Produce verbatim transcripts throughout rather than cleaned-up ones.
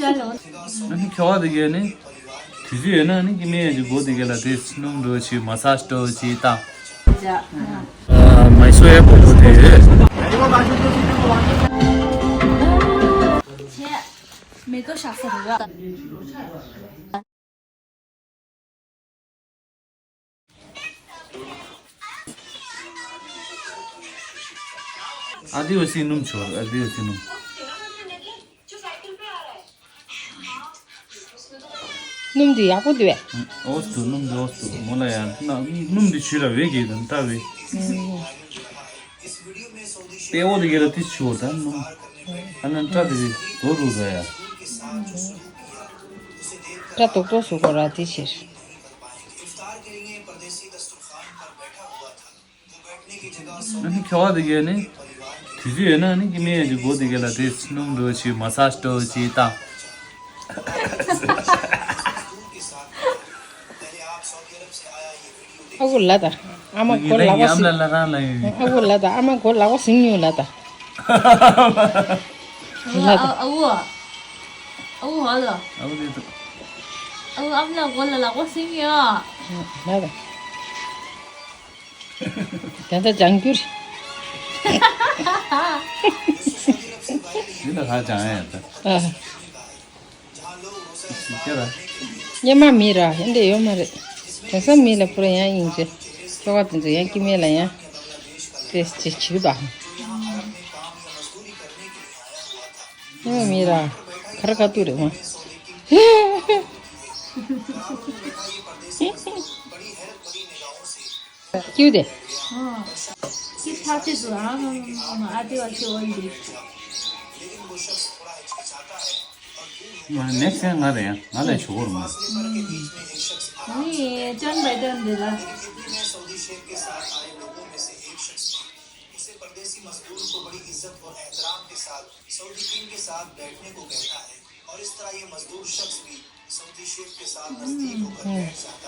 ཨ་ནི་ཁྱོ་ག་དེ་གས་ནི་དུས་ཚོད་ཡོད་ན་ནི་ཀི་མེ་ཡ་ཅིག་སྒོ་དེ་གས་ལ་དེ་སྣུམ་འགྲོ་ཅིག་མ་སཱཇ་འགྲོ་ཅིག་བཏང་། མའི་སོ་ཡ་པོ་པོ་དེ། མེ་ཏོག་བཞག་ས་རེད་ར། ཨ་དེ་འོ་སི་སྣུམ་ཆོར། ཨ་དེ་འོ་སི་སྣུམ། སྣུམ་དེ་ཡག་པོ་འདུག་བས། འོ་སི་འདུག་སྣུམ་དེ་འོ་སི་འདུག་མོ་ལ་ཡང་སྣུམ་དེ་ཆུ་ལ་བས་གི་དང་ལྟ་བས། པེ་འོ་དེ་གི་ལ་དེ་ཆུ་འོ་ད་སྣུམ། ཨ་ན་ཏྲ་དེ་རེད་རོ་རུ་ར་ཡ། ཏྲ་ཏོག་ཏོག་སུ་གོ་ར་དེ་ཕྱིར། ཨ་ནི་ཁྱོ་ག་དེ་གས་ནི་དུས་ཚོད་ཡོད་ན་ནི་ཀི་མེ་ཡ་ཅིག་སྒོ་དེ་གས་ལ་དེ་སྣུམ་འགྲོ་ཅིག་མ་སཱཇ་འགྲོ་ཅིག་བཏང་། ཨ་ཁུ་ལ་ད་ཨ་མ་གོ་ལག་པ་སིང་། ཨ་ཁུ་ལ་ད་ཨ་མ་གོ་ལག་པ་སིང་ཡོད་ལ་ད། ཨ་ཁུ་ཨ་ཁུ་ཧ་ལ། ཨ་ཁུ་ཨ་མ་ལ་གོ་ལ་ལག་པ་སིང་ཡོད། ལ་ད། ད་ལྟ་ལྗང་གུར། འདི་ལ་ཧ་ཅང་ཡ་ད། ཨ། ཅི་ལ། སྙེ་མ་མི་ར་ཧེ་འདྲ་ཡོད་མ་རེད། དེང་སང་མི་ལ་ཕུ་ར་ཡང་ཡིན་ཚེ། ཁྱོ་ག་དེ་ཚོ་ཡང་ཀི་མེ་ལ་ཡང་། ཏེ་ཅི་བྱེད་པ། སྙེ་མ་མི་ར། ཁ་ར་ཁ་ཏུ་རེད་མ། क्यों दे? हाँ। किस खाते तो हाँ, हम, हम आदिवासी ओन दे। नेक्स्ट टाइम ང་རེད་ང་ལ་ཆོག་གོ་རུ་མ། नहीं, चंद भाई डन दे रहा।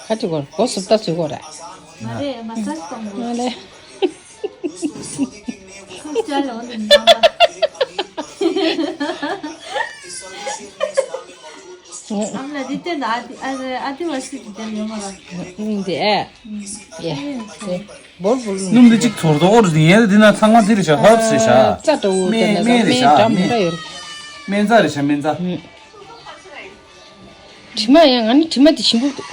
ཁ་ཅིག་གོ་གོ་སུབ་ཏ་ཚུལ་གོ་ར། མ་རེད་མ་སཱཇ་གཏོང་དགོས། མ་ལེ། ཁ་ཅག་ལ་འོ་དེ་ཉོ་བ། ཨམ་ལ་དེ་བསྟན་ད་ཨ་དི་ཨ་དི་ཨ་དི་བ་སི་གི་དེ་ཡོད་མ་ར། ཨུམ་དེ་ཨེ། ཡེ། བོར་བོར། སྣུམ་དེ་གཅིག་ཚོར་དོ་འོར་ཟིན་ཡས་དེ་ན་ཚང་མ་དེ་རེད་ཤག་ཧརབ་སི་རེད་ཤག་རྩ་འདྲ་བོ་དེ་ན་སྨན་རེད་ཤག་སྨན་འདྲ་མོ་འདྲ་ཡོད། སྨན་རྩ་རེད་ཤག་སྨན་རྩ། དྲི་མ་ཡང་ང་ནི་དྲི་མ་དེ་ཞིམ་པོ་འདུག་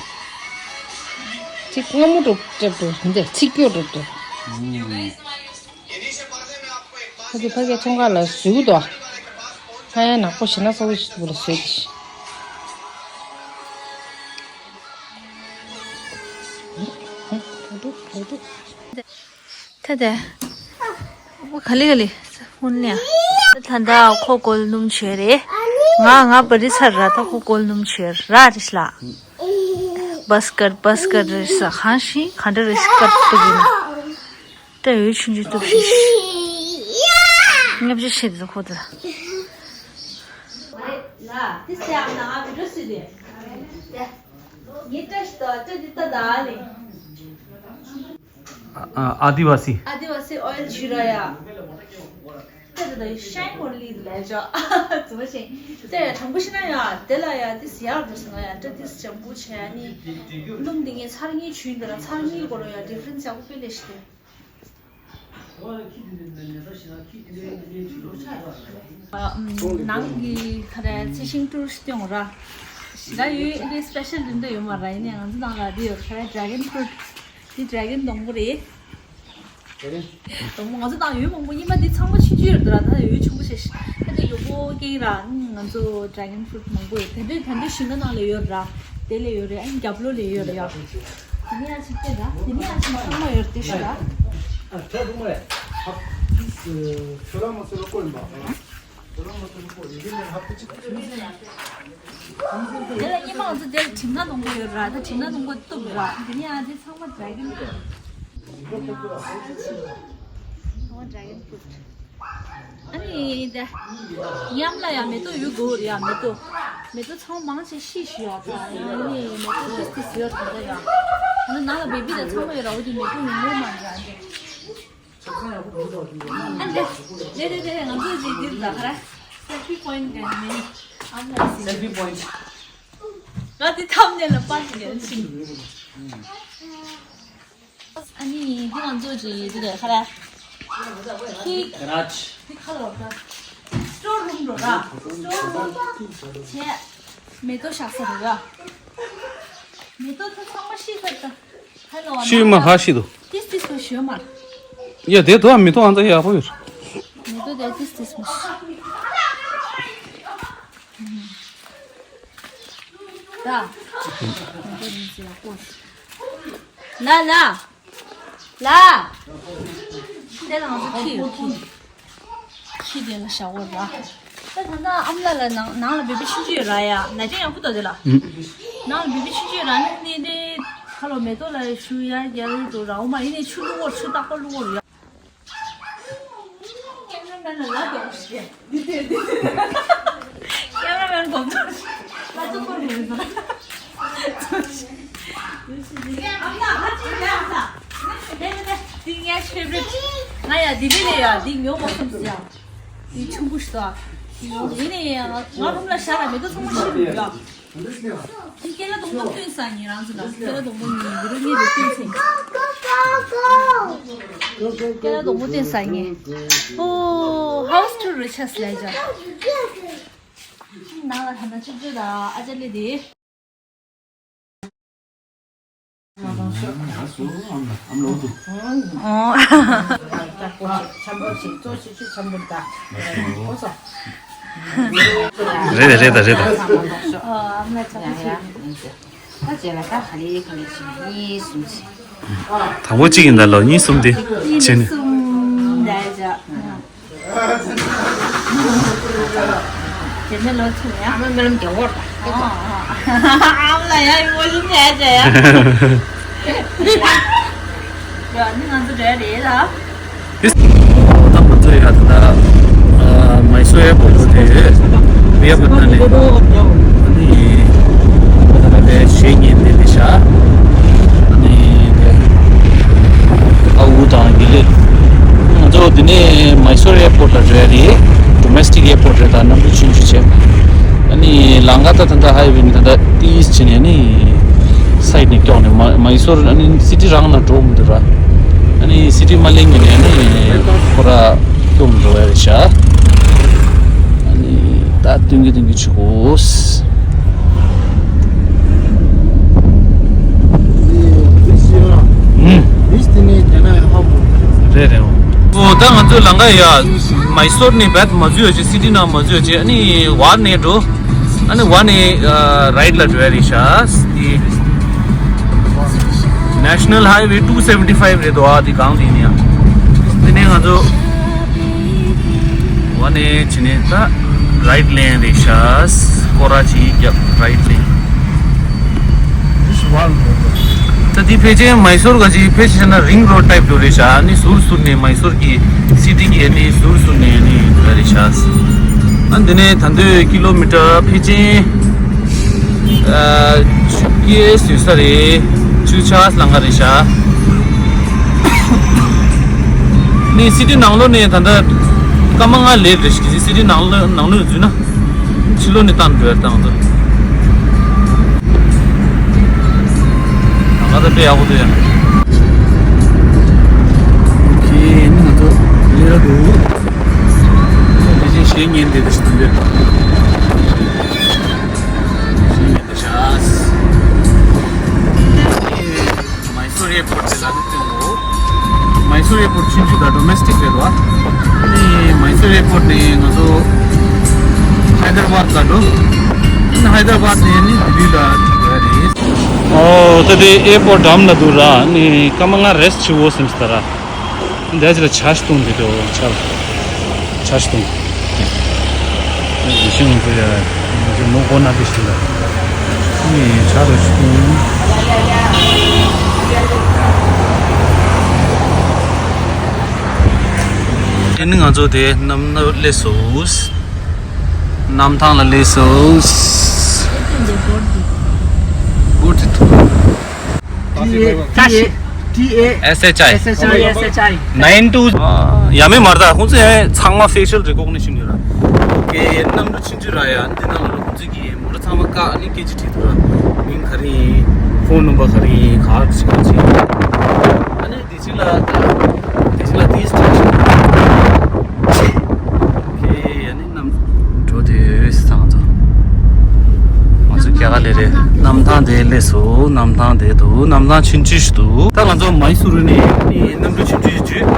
ཅིག་སྔ་མོ་འགྲོ་སྐྲབ་འགྲོ་འདི་ཚིག་སྐྱོ་འགྲོ་འདུག་ཕ་གི་ཕ་གི་ཚོང་ཁང་ལ་བཟོས་འདུག་ཧ་ཡང་ནག་པོ་ཞེ་ན་གསར་པོ་ཞིག་འདུག་ལ་བཟོས་ཏེ། ད་དེ། ཨོ་ག་ལེ་ག་ལེ། ཧུན་ལེ། ད་ད་ཁོ་གོལ་སྣུམ་བྱོས་རེད། ང་ང་བ་རི་ཚར་ར་ད་ཁོ་གོལ་སྣུམ་བྱོས་ར་རེད་ལ། བསྐར་བསྐར་རེད་ས་གང་ཞིག་ག་འདྲ་རེད་སྐར་ཏུ་གིན། ད་འོད་ཆུང་ཆུང་ཏུ་ཞིག་ངབ་ཅི་ཤེས་དེ་ཁོ་ད། ཨ་ཨ་ཨ་དི་ཝ་སི། ཨ་ཨ་དི་ཝ་སི་ཨོ་ཡལ་བྱུ་ར་ཡ། ཏེ་ཏེ་ཏེ་ཤའིན་ཨོན་ལི་ལས་ཇོ། ཙི་མ་ཤེ། ཏེ་དྲང་པོ་ཤེ་ན་ཡ་ཏེ་ལ་ཡ་ཏེ་སི་ཡར་འགྲོ་སོང་ཡ་ཏེ་ཏེ་ཇམ་པོ་ཆེ་ནི། སྣུམ་འདི་ངས་ཚར་གཉིས་བྱུས་འདི་ར་ཚར་གཉིས་གོ་རོ་ཡ་ཌི་ཕ་རེན་སི་ཡག་པོ་དཔེ་ལེ་ཤི་ཏེ། ནང་གི་ཁ་ར་ཚེ་ཤིང་ཏུར་སྟོན་ར། ཞི་ར་ཡོད་ཨེ་སི་པེ་ཤལ་རིན་དོད་ཡོད་མ་ར་ཡིན་ནའི་ང་ཚོ་ནང་ལ་འདི་ཡོད་ཁ་ར་ཌྲེ་གོན་ཕུ་རུ་ཊི། འདི་ཌྲེ་གོན་སྡོང་པོ་རེད། སྡོང་པོ་ང་ཚོ་ནང་ཡོད་མང་པོ་ཉི་མ་འདི་ཚང་མ་ཆུང་ཆུང་ཡོད་འདུག་ར་ད་ཡོད་ཆུང་པོ་ཞེ་ཞེ་ད་ཡོད་པོ་སྐྱེ་ར་ང་ཚོ་ཌྲེ་གོན་ཕུ་རུ་ཊི་མང་པོ་ཡོད་དེ་འདྲའི་དེ་འདྲའི་ཞིང་ཁ་ནང་ལ་ཡོད་ར་དེ་ལ་ཡོད་རེད་ཨ་ནི་རྒྱབ་ལོགས་ལ་ཡོད་རེད་ཡ། དེ་ནས་ཡང་ཅིག་སྟེ་ད། དེ་ནས་ཡང་ཅིག་ཚང་མ་ཡོད་དེ་ཞུ་ད། དེ་ལ་སྙེ་མ་ང་ཚོ་དེར་གྲིབ་ནག་སྡོང་པོ་ཡོད་ར། ད་གྲིབ་ནག་སྡོང་པོ་གཏུབ་ར། དེ་ནས་ཡང་དེ་ཚང་མ་ཌྲེ་གོན་ཕུ་རུ་ཊི། ཚང་མ་ཌྲེ་གོན་ཕུ་རུ་ཊི། ཨ་ནི་དེ། ཉམས་ལ་ཡང་མེ་ཏོག་ཡོད་དགོས་རེད་ཡ་མེ་ཏོག་མེ་ཏོག་ཚང་མ་མང་ཆེ་ཤི་ཞུ་ཡ་ད་ཡང་ནི་མེ་ཏོག་ཏིས་ཏིས་ཡོད་ད་ད་ཡ། ཨ་ནི་ནང་ལ་བེ་བི་དང་ཚང་མ་ཡོད་ར་འོ་དེ་མེ་ཏོག་ཡོད་ངོ་མ་རེད་ཨ་འདི། ཨ་འདི། དེ་དེ་དེ་ང་ཚོ་ཅིག་འདིར་ད་ག་ར། སེལ་ཕི་པོ་ཡིན་ག་ནི་མེད་ནི། Selfie point. ང་དེ་ཐམ་ནས་ལ་པར་ཞིག་རྒྱག་ཕྱིན། ཨ་ནི་འདི་ང་ཚོ་གི་འདི་རེད་ཁ་ར། ཁི། Garage. འདི་ཁ་ལོ་ར། སི་ཊོར་རུམ་རོ་ར། སི་ཊོར་རུམ། བྱས། མེ་ཏོག་བཞག་ས་རེད་ར། མེ་ཏོག་ཚོ་ཚང་མ་ཤི་ཚར་ད། ཧ་ལོ། ཤི་མ་ཧ་ཤི་དོ། ཏིས་ཏིས་མ་ཤི་མ། ཡ་དེ་དོ་མེ་ཏོག་ཨ་ཙ་ཡག་པོ་ཡོད། མེ་ཏོག་དེ་ཏིས་ཏིས་མ་ཤི། ད། ལ་ལ། ལ། དེ་ལ་ང་ཚོ་ཁྱི་ཡོད་ཁྱི། ཁྱི་དེ་ལ་བཞག་འོ་ར། ད་ད་ལྟ་ཨ་མ་ལགས་ལ་ནང་ནང་ལ་བེ་བི་ཆུང་ཆུང་ཡོད་ར་ཡ། ལ་ཅན་ཡག་པོ་འདུག་དེ་ལ། ནང་ལ་བེ་བི་ཆུང་ཆུང་ཡོད་ར། ནི་ནི་དེ་ཁ་ལོ་མེ་ཏོག་ལ་ཞུ་ཡ་རྒྱ་རི་འགྲོ་ར། འོ་མ་ཡིན་ནི་ཆུ་བླུག་འོ། ཆུ་རྟག་པར་བླུག་འོ་ར་ཡ། ཀེམ་ར་མེན་ལ་ལབ་དོ། འདི་དེ་འདི་དེ། ཀེམ་ར་མེན་གོམ་དོ། ལ་ཅོ་ཀོ་རེ་ཟ། ཨ་མ་ཧ་ཅི་ལ་ཨ་ས། ནེ་ནེ་ནེ། འདི་ངའི་ཕེ་ཝ་རི་ཊི། ང་ཡ་འདི་འདི་རེད་ཡ། འདི་ཉོ་མ་སོང་ཟེར་ཡ། འདི་ཆུང་ཀུ་ཞིག་འདུག་ཨ། འདི་ཉོ་ཡིན་ནི་ཡ། ང་རུམ་ལ་བཞག་ར། མེ་ཏོག་ཚང་མ་ཤི་རུ་ཡ། འདི་ཀེ་ལ་སྡོང་པོ་བཏོན་ས་ཡིན། རང་ཚོ་ལ་ཀེ་ལ་སྡོང་པོ་གཉིས་འདི་རུ་གཉིས་རུ་བཏོན་ས་ཡིན། ཀེ་ལ་སྡོང་པོ་བཏོན་ས་ཡིན། ཨོ། ཧའུ་སི་ཊུར་རུ་ཆས་ལས་ཀྱང་། ནང་ལ་ད་ལྟ་ཆུ་ཚོད་ལ་ཨ་ཅག་སླེབས་དེ། རེད་རེད་རེད་རེད། ཨ་མ་ལགས་ཆ་པོ་ཞིག་ད་རྗེས་ལ་ད་ག་ལེ་ག་ལེ་ཞིག་གཉིས་གསུམ་ཞིག་དང་པོ་གཅིག་ཡིན་ད་ལོ། གཉིས་གསུམ་དེ་གཉིས་བྱས་ནས། གསུམ་ད་ཡ་ཅག་དེ་ནས་ལོ་ཆུང་ཡ། ཨ་མ་མི་ལམ་རྒྱ་བོར་ད། ཨ་མ་ལ་ཡ་ཡོ་ལི་ནས་ཅག་ཡ། ཡ་ནི་ང་ཚོ་འདྲ་རེད་ད། དེ་ད་ང་ཚོ་ཡ་ད་ལྟ་མའི་སོར་ཨེར་པོར་ཊི་དེ་ཡོད་པ་ད་ནི་ཨ་ནི་ད་ལྟ་ཞེ་ཉེན་དེ་དེ་ཤ་ཨ་ནི་དེ་ཨ་འུ་དང་དགེ་ལེགས་ང་ཚོ་དེ་ནས་མའི་སོར་ཨེར་པོར་ཊི་ལ་འགྲོ་ཡ་རེད། ཌོ་མེ་སི་ཊིག་ཨེར་པོར་ཊི་རེད། ད་གནམ་གྲུ་ཆུང་ཆུང་བྱས་ཨ་ནི་ལམ་ཁ་ད་ད་ལྟ་ཧའི་ཝེ་ནི་ད་ལྟ་ཏིས་བྱས་ནས་ཨ་ནི་སའིཌ་ནས་སྐྱོག་ནས་མ་མའི་སོར་ཨ་ནི་སི་ཊི་རང་ནང་འགྲོ་མི་འདུག་ར། ཨ་ནི་སི་ཊི་མ་གླེང་གི་ནས་ཨ་ནི་ཁོ་ར་སྐྱོ་མི་འགྲོ་བ་རེད་ཤག་ཨ་ནི་ད་སྟོན་གི་སྟོན་གི་ཆུ་གོ། རེད་རེད། འོ་ད་ང་ཚོ་ལམ་ཁ་ཡ་མའི་སོར་ནས་བད་མ་འཛུལ་བ་བྱས། སི་ཊི་ནང་མ་འཛུལ་བ་བྱས། ཨ་ནི་བར་ནས་འགྲོ། ཨ་ནི་བ་ནི་རའིཊ་ལ་འགྲོ་ཡ་རེད་ཤག་དེ་National Highway two seventy five རེད་འདུག་ཨ། དེ་གང་དེ་ནི་ཡ། དེ་ནས་ང་ཚོ་བ་ནི་ཕྱི་ནས་ད་རའིཊ་ལེན་རེད་ཤག་སྐོར་ར་ཅིག་རྒྱབ་རའིཊ་ལེན། ད་དེ་ཕལ་ཆེར་མའི་སོར་ག་ཅིག་ཕལ་ཆེར་ན་རིང་རོཌ་ཊའིབ་འགྲོ་རེད་ཤག་ཨ་ནི་ཟུར་ཟུར་ནས་མའི་སོར་གྱི་སི་ཊི་གི་ཨ་ནི་ཟུར་ཟུར་ནས་ཨ་ནི་འགྲོ་ཡ་རེད་ཤག་ཨ་འདི་ནས་ད་འདོད་ཀི་ལོ་མི་ཊར་ཕལ་ཆེར་ཨ་བཅུ་གི་ཟུར་ས་རེད། བཅུ་ཆ་ལང་ག་རེད་ཤག་ནི་སི་ཊི་ནང་ལོགས་ནས་ད་ལྟ་སྐར་མ་ལྔ་ལས་རེད་ཤག་སི་ཊི་ནང་ལོགས་ནང་ལོགས་འཛུལ་ན་ཕྱི་ལོགས་ནས་བཏང་འགྲོ་ཡ་བཏང་འདུག་ང་ཚོ་དཔེ་ཡག་པོ་འདུག་ཡ། ཁྱེད་ནི་ང་ཚོ་ལས་ར་འདུག་དེ་བཞིན་གཞས་ཉན་བསྡད་དེ་ཞིག་འདུག་གཞས་ཉན་བསྡད་ཤག་མའི་སོར་ཨེར་པོར་ཊི་དེ་ལ་ནི་སྟོན་འོ། མའི་སོར་ཨེར་པོར་ཊི་ཆུང་ཆུང་དང་ཌོ་མེ་སི་ཊིག་རེད་བ། ཨ་ནི་མའི་སོར་ཨེར་པོར་ཊི་ནས་ང་ཚོ་ཧའི་ད་ར་བཱད་ལ་འགྲོ། ཨ་ནི་ཧའི་ད་ར་བཱད་ནས་ནི་ལྡི་ལི་ལ་འགྲོ་ཡ་རེད། ཨོ། ད་དེ་ཨེར་པོར་ཊི་འགྲམ་ལ་འདུག་ར། ཨ་ནི་སྐར་མ་ལྔ་རེ་སི་ཊི་བྱེད་འོ་སེམས་སི་ད་ར། འདི་ཅི་ལ་ཆར་གཏོང་འདི་འགྲོ་ཆར་ཆར་གཏོང་། ཡེ་ཤེས་ངོ་ཚོ་ཡ་ངོ་ཚོ་མོ་གོ་ན་དེ་ཤི་ལ་ནི་ཆར་རོ་གཏོང་། དེ་ནི་ང་ཚོ་དེ་གནམ་ནང་སླེབས་སོང་། གནམ་ཐང་ལ་སླེབས་སོང་། Good. T A T A S H I. S H I. Nine two. ཡ་མེད་མར་ད་ཁོང་ཚོ་ཡ་ཚང་མ་facial recognition ཡོད་ར། གནམ་གྲུ་ཆུང་ཆུང་ར་ཡ། འདི་ནང་ལ་ཁོང་ཚོས་ཀྱི་མོ་ཊ་ཚང་མ་བཀག་ནས་སྐད་ཆ་དྲིས་འདུག་ར། མིང་ག་རེ་ཡིན། ཕོན་ནམ་བར་ག་རེ་ཡིན། ག་རེ་བྱེད་ག་རེ་བྱེད། ཨ་ནི་དེ་ཕྱི་ལ། དེ་ཕྱི་ལ་དེའི་སི་ཊེ་ཤན། ཨོ་ཁེ། ཨ་ནི་གནམ། འགྲོ་དུས་ས་ང་ཚོ། ང་ཚོ་རྒྱ་གར་ལ་རེད། གནམ་ཐང་དེ་སླེབས་སོང་། གནམ་ཐང་དེ་འདུག་གནམ་ཐང་ཆུང་ཆུང་ཞིག་འདུག་ད་ང་ཚོ་མའི་སུ་རུ་ནས་ནི་གནམ་གྲུ་ཆུང་ཆུང་ཞིག་བརྒྱུད།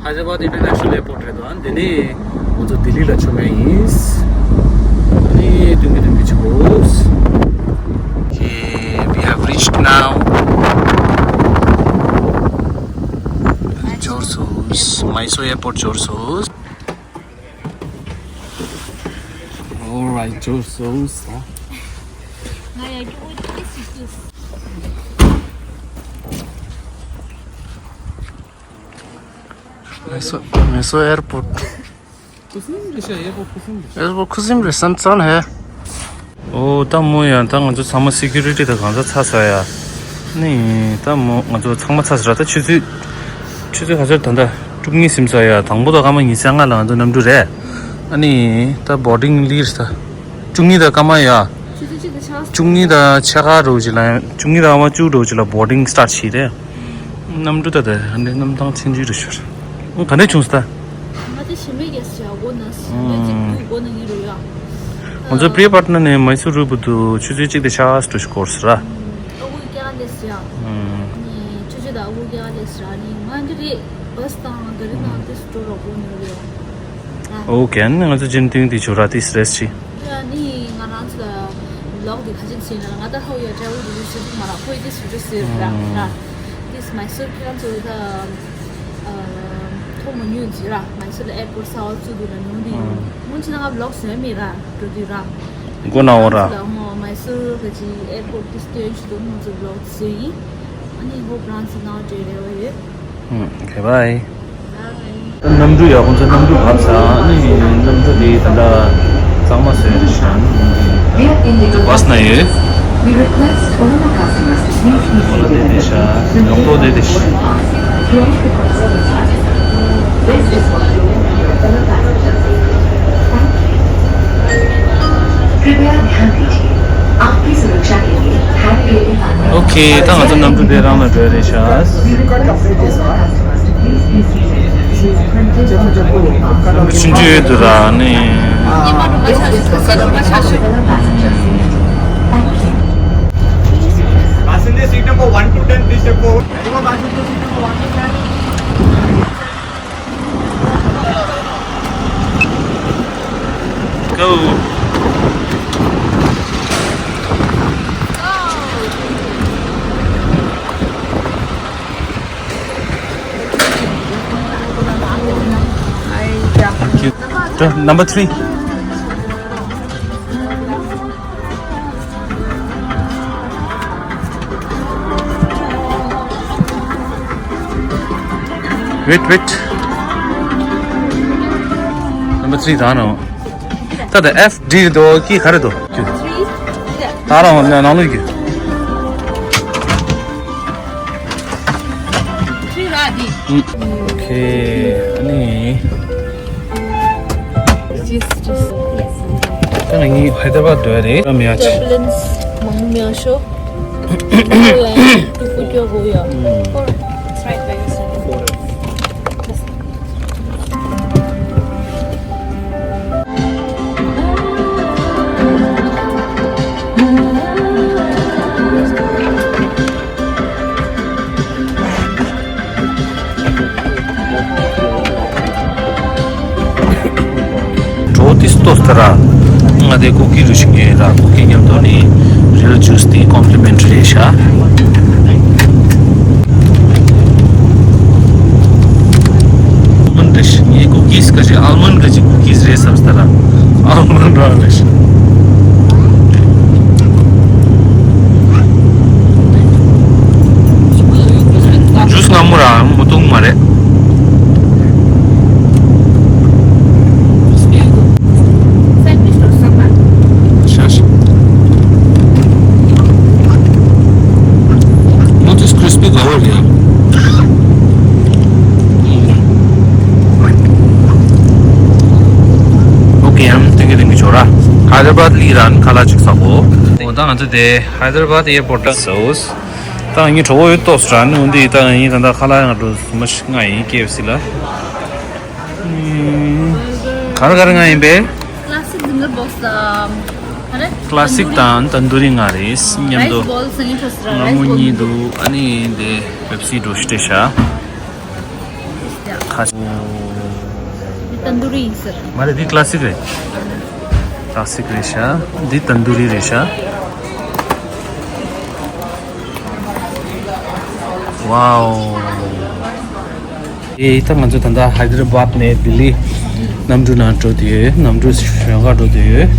ཧའི་དར་བྷ་དི་ལ་འགྲོ། ཧའི་དར་བྷ་དི་ཨིན་ཊར་ནེ་ཤ་ནལ་ཨེར་པོར་ཊི་རེད་འདུག་ཨ་འདི་ནས་ང་ཚོ་ལྡི་ལི་ལ་མཆོང་ཡ་ཡིན། ཨ་ནི་སྟོན་གྱི་སྟོན་གྱི་བྱེད་དགོས། Okay, we have reached now. འབྱོར་སོང་། མའི་སུར་ཨེར་པོར་ཊི་འབྱོར་སོང་། All right, འབྱོར་སོང་། ང་ཡ་ཀྱོ་ཨོ་ཏི་སི་ཏུ། མའི་སུར། མའི་སུར་ཨེར་པོར་ཊི། ཁུ་སིམ་རེད་ཤག་ཨེར་པོར་ཊི་ཁུ་སིམ་རེད། ཨེར་པོར་ཊི་ཁུ་སིམ་རེད། སན་སན་ཧེ། ཨོ་ད་མོ་ཡ། ད་ང་ཚོ་ཚང་མ་སི་ཀུ་རི་ཊི་དང་གང་ཚ་ཚ་ས་ཡ། ནི་ད་མོ་ང་ཚོ་ཚང་མ་ཚ་ས་ར། ད་ཆུ་ཚོད། ཆུ་ཚོད་ག་ཚོད་ད་ལྟ། བཅུ་གཉིས་ཟིན་ས་ཡ། དང་པོ་དང་སྐར་མ་ཉི་ཤུ་རྩ་ལྔ་ལ་ང་ཚོ་གནམ་གྲུ་རེད། ཨ་ནི་ད་བོར་ཌིང་ལིར་ས། བཅུ་གཉིས་དང་སྐར་མ་ཡ། ཆུ་ཚོད་གཅིག་དང་ཕྱེད་ཀ། བཅུ་གཉིས་དང་ཕྱེད་ཀ་རོ་ཅིག་ལ། བཅུ་གཉིས་དང་སྐར་མ་བཅུ་རོ་ཅིག་ལ་བོར་ཌིང་སི་ཊར་ཊི་བྱས་རེད། གནམ་གྲུ་ད་ད་ཨ་ནི་གནམ་ཐང་ཆུང་ཆུང་རེད་ཤག་ག་འདྲ་བྱུང་སོང་ད། ང་ཚོ་ཞི་མེད་ཀྱི་ཟེར་ཡ་འགོ་ན་ཟེར་ཡ། ང་ཚོ་པྲི་ཡ་པ་ཊ་ན་ནས་མའི་སུར་རུ་བར་དུ་ཆུ་ཚོད་གཅིག་དང་ཕྱེད་ཀ་འགྲོ་ཞིག་འགོར་སོང་ར། ཨ་ཁུ་སྐྱེ་ག་ལས་ཟེར་ཡ། ནི་ཆུ་ཚོད་དང་ཨ་ཁུ་སྐྱེ་ག་ལས་ཟེར་ཡ། ནི་ང་འདི་རེད། བྷ་སི་དང་ག་རི་ནང་དེ་སུ་འགྲོ་རོགས་པོ་ནི་རེད། ཨོ་ཁེ། ཨ་ནི་ང་ཚོ་རྗེས་མཐུན་དེ་ཆོ་ར་དེ་སི་རེས་ཆི། ཡ་ནི་ང་རང་ཚོ་ལ་ལོག་དེ་ག་ཅིག་ཟེར་ན། ང་ད་ཧོ་ཡ་ཊེ་རེ་ཝལ་དེ་ཟེར་དུ་མ་ར། ཁོ་ཡི་དེ་སུ་འགྲོ་ཟེར་ར་ར། དེ་མའི་སུར་ཁྱེད་རང་ཚོ་ད། ཐོག་མ་ཉུང་ཟིག་ར། མའི་སུར་ལ་ཨེར་པོར་ཊི་གསར་པ་བཙུགས་འདུག་ལ། ཉུང་དེ་ཡིན། སྔོན་ཆད་ང་ཝི་ལོག་བཟོས་མེད་ར། འགྲོ་དུས་ར། མགོ་ནག་འོ་ར། ལ་ཧོ་མའི་སུར་ག་ཅི་ཨེར་པོར་ཊི་དེ་སྟོན་ཞུ་འདུག་སྔོན་ཆད་ཝི་ལོག་བཟོས་ཡིན། ཨ་ནི་ཧོ་ཕ་རན་སི་ནང་འདྲེ་རེ་བ་ཡོད། ཨོ་ཁེ་བྷའི། གནམ་གྲུ་ཡ། ཁོང་ཚོ་གནམ་གྲུ་བབས་ཚར། ཨ་ནི་གནམ་གྲུ་དེ་ད་ལྟ་གཙང་མ་བཟོས་རེད་ཤག་བྷ་སི་ན་ཡོད། We request all our customers to please be seated and adjust the seat belts to avoid the possible impact. This is what we have done in the past. Thank you. कृपया ध्यान दीजिए, आपकी सुरक्षा के लिए hand cable का ध्यान रखा जाए। ཨོ་ཁེ། ད་ང་ཚོ་གནམ་གྲུ་དེ་རང་ལ་འགྲོ་རེད་ཤག We request all our customers to please be seated and adjust the seat belts to avoid the possible impact. ཆུང་ཆུང་ཡོད་འདུག་ར་ནི། Passenger seat number one to ten, please step forward. Go. Thank you. Number three. Wait, wait. Number three ད་ནོ། ད་ད་ཨེཕ་ཌི་དོ་ཀི་ག་རེ་དོ། ད་རང་ནང་ལོགས་ཀྱི། ཨོ་ཁེ། ཨ་ནི། ད་ང་གཉིས་ཧའི་དར་བྷད་འགྲོ་ཡ་རེད། ཨ་མི་ཡ་ཆི། མང་མི་ཡ་ཤོ། ཏུ་ཀུ་ཀྱོ་གོ་ཡ། གྲོགས་ཏིས་ཏོས་ཏ་ར། ང་དེ་ཀུ་ཀི་རུ་ཤིང་ཡོད་ར། ཀུ་ཀི་མཉམ་དུ་ནི་རིལ་ཇུས་དེ་ཀོམ་པི་ལི་མེན་ཊི་རི་རེད་ཤག་ཨལ་མོན་ཌི་རེད་ཤག་ངས་ཀུ་ཀིས་ག་ཅིག་ཨལ་མོན་ཌི་ག་ཅིག་ཀུ་ཀིས་རེད་བསམ་སྟ་ར། ཨལ་མོན་ཌི་རང་རེད་ཤག་ཇུས་སྔ་མོ་རང་མོ་བཏུང་མ་རེད། ཤ་ཤ། Not as crispy as our here. ཧའི་དར་བཱད་ལི་རན་ཁ་ལག་ཅིག་ཟ་གོ། འོ་ད་ང་ཚོ་དེ་ཧའི་དར་བཱད་ཨེར་པོར་ཊ་སོས། ད་ངའི་གྲོགས་པོ་ཡོད་ཏོག་སུ་ར་ནི་འོན་ཏེ་ད་ངའི་ད་ད་ཁ་ལག་ང་འགྲོ་སུ་མ་ཞིག་ང་ཡིན་ཀེ་ཨེཕ་སི་ལ། ག་རེ་ག་རེ་ང་ཡིན་པས། Classic dinner box. Classic དང་ཏན་དུ་རི་ང་རེད་མཉམ་དུ། ང་མོ་གཉིས་འདུག་ཨ་ནི་དེ་པེབ་སི་འགྲོ་ཤི་སྟེ་ཤ། ཁ། འདི་ཏན་དུ་རི་ཡིན་ཟེར། མ་རེད་འདི་ཀ་ལ་སིག་རེད། ཀ་ལ་སིག་རེད་ཤག་འདི་ཏན་དུ་རི་རེད་ཤག་ཝའོ། ཨེ་ད་ང་ཚོ་ད་ལྟ་ཧའི་དར་བཱད་ནས་ལྡི་ལི་གནམ་གྲུ་ནང་འགྲོ་དུས་ཡོད། གནམ་གྲུ་ཞོན་ཁ་འགྲོ་དུས་ཡོད།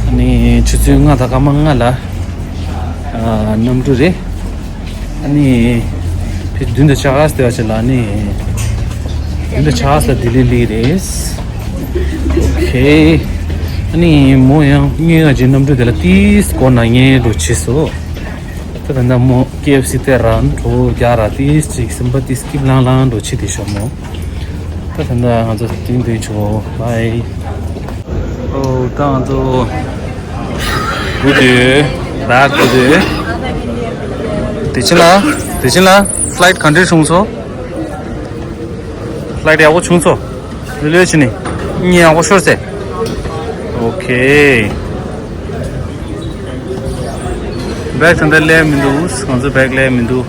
ཨ་ནི་ཆུ་ཚོད་ལྔ་དང་སྐར་མ་ལྔ་ལ་ཨ་གནམ་གྲུ་རེད། ཨ་ནི་ཕི་བདུན་དང་ཕྱེད་ཀ་ཙམ་དེ་བ་ཅིག་ལ་ཨ་ནི་བདུན་དང་ཕྱེད་ཀ་ཙམ་ལ་ལྡི་ལི་སླེབས་རེད། ཨོ་ཁེ། ཨ་ནི་མོ་ཡང་སྔོན་ང་ཅིག་གནམ་གྲུ་དེ་ལ་ཏིས་སྒོ་ནང་ཉལ་འགྲོ་ཆེ་སོ། ད་ད་ལྟ་མོ་ཀེ་ཨེཕ་སི་དེ་རང་གྲོགས་རྒྱག་ར་ཏིས་ཅིག་སེམས་པ་ཏིས་སྐྱིད་ལང་ལང་འགྲོ་ཆེ་དེ་ཤོ་མོ། ད་ད་ལྟ་ང་ཚོ་ཏིང་ཏིང་ཆོ་བྷའི། ཨོ་ད་ང་ཚོ་སྒུག་དུས་བྷེག་སྒུག་དུས། དེ་ཕྱིན་ལ་དེ་ཕྱིན་ལ་ཕ་ལའིཊ་ག་འདྲས་བྱུང་སོང་། ཕ་ལའིཊ་ཡག་པོ་བྱུང་སོང་། ལོས་ལོས་བྱས་ནས་གཉིད་ཡག་པོ་ཤོར་སེ། ཨོ་ཁེ། བྷེག་ད་ལྟ་སླེབས་མི་འདུག་ང་ཚོ་བྷེག་སླེབས་མི་འདུག་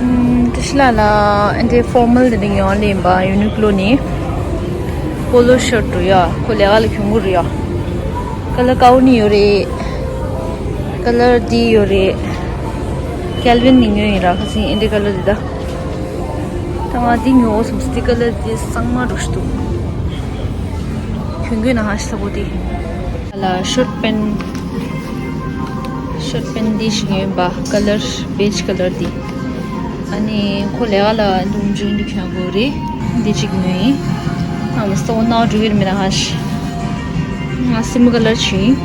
ཨམ། ཏི་ཤི་ལ་ལ་ཨན་ཏེ་ཕོར་མལ་དེ་འདྲ་ཡོང་ལེན་པ་ཡུ་ནི་ཀློ་ནས་པོ་ལོ་ཤར་ཊི་རེད་ཡ། ཁོ་ལས་ཀ་ལ་གྱོན་གོ་རེད་ཡ། ཀ་ལར་ཀའོ་ནི་ཡོད་རེད། ཀ་ལར་འདི་ཡོད་རེད། ཀེལ་ཝིན་ནས་ཉོས་ཡིན་ར། ཁ་སང་ཨན་ཏེ་ཀ་ལར་འདི་ད། ད་ང་འདི་ཉོ་འོ་སོང་སྟེ་ཀ་ལར་འདི་གཙང་མ་འགྲོ་ཤི་འདུག་གྱོན་གྱོན་ན་ཧ་ཤི་ལ་གོ་དེ། ལ་ཤོར་ཊི་པེན། ཤོར་ཊི་པེན་འདི་ཞིག་ཡོད་པ་ཀ་ལར་བེཇ་ཀ་ལར་འདི། ཨ་ནི་ཁོ་ལས་ཀ་ལ་འདུག་འཇུག་འདུག་གྱོན་གོ་རེད། འདི་གཅིག་ཉོས་ཡིན། ཨ་མ་སོ་ནའོ་འགྲོ་གི་རེད་མེད་ན་ཧ་ཤི། ང་སི་མོ་ཀ་ལར་བྱུང་ཡིན།